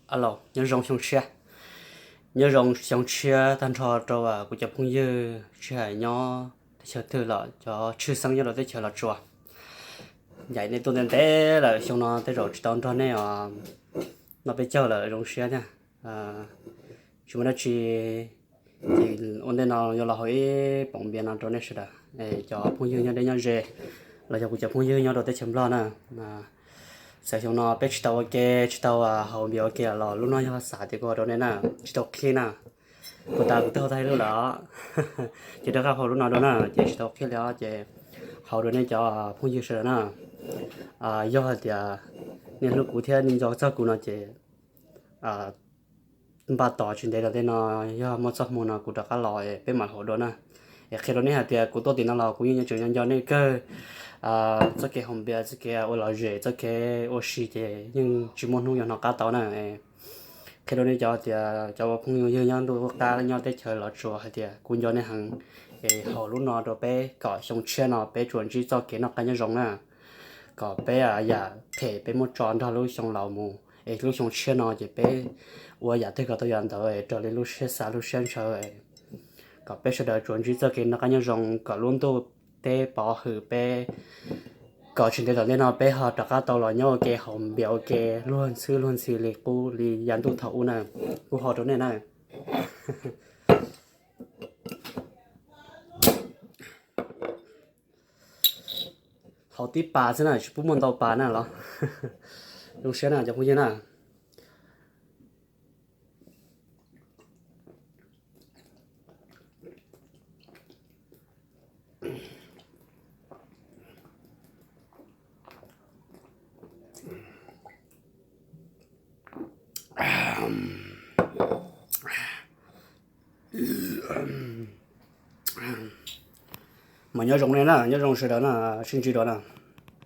Alo, nyob zoo xyoo tshiab. Nyob zoo xyoo tshiab tag nrho rau kuv cov phooj ywg tsis hais nyob teb chaws twg los cov tshwj xeeb nyob rau teb chaws Los Tsuas. Ncaim nej tuaj ntev ntev lawm, xyoo no tej zaum tsis tau nrog nej os, noj peb caug lawm, zoo siab thiab. Tsis muaj dab tsi, ces ua ntej no yuav los haus ib poom npias no rau nej sawv daws, cov phooj ywg nyob deb nyob ze, los yog kuv cov phooj ywg nyob rau teb chaws Nplog na. Xav xyoo no peb tsis tau ua ke, tsis tau haus npias ua ke los lub no yog xav tias kuv haus rau nej na, tsis tau qhib na. Kuv tas kuv twb haus tag ib lub lawm, ces rov qab haus lub no dua na, ces tsis tau qhib li os, ces haus rau nej cov phooj ywg sawv daws na. Yog hais tias nej hlub kuv thiab nej nco txog kuv no ces npaj tos tsis ntev tom ntej no, yog muaj txoj hmoo no kuv rov qab los peb mam haus dua na. Es qhia rau nej hais tias kuv tuaj tim no los kuv yeej yuav tsum nco nco nej kawg. Txoj kev haus npias, txoj kev ua lom zem, txoj kev ua si ces yeej tsis muaj hnub yuav hnov qab tau na. Qhia rau nej cov tias cov phooj ywg nyob ntuj qab nyob teb chaws Los Tsuas hais tias kuv nco nej heev. Es haus lub no rau peb kom xyoo tshiab no peb tsuas ntsib txoj kev noj qab nyob zoo na. Kom peb yam phem peb muab tso nrog lub xyoo laus mus, es lub xyoo tshiab no ces peb ua yam twg kom tau yam ntawd raws li lub siab xav lub siab ntshaw. Kom peb sawv daws tsuas ntsib txoj kev noj qab nyob zoo, kom lub ntuj teb pov hwm peb, kom tsis ntev tom ntej no peb ho rov qab tau los nyob ua ke haus npias ua ke luag ntxhi luag ntxhi li qub li yav ntuj thaum ub na. Kuv haus rau nej na. Haus tib pas xwb na, tsis pub muaj ntau pas na los. Zoo siab na cov phooj ywg na. Mas nyob zoo nej na, nyob zoo sawv daws na, sib ntsib dua na.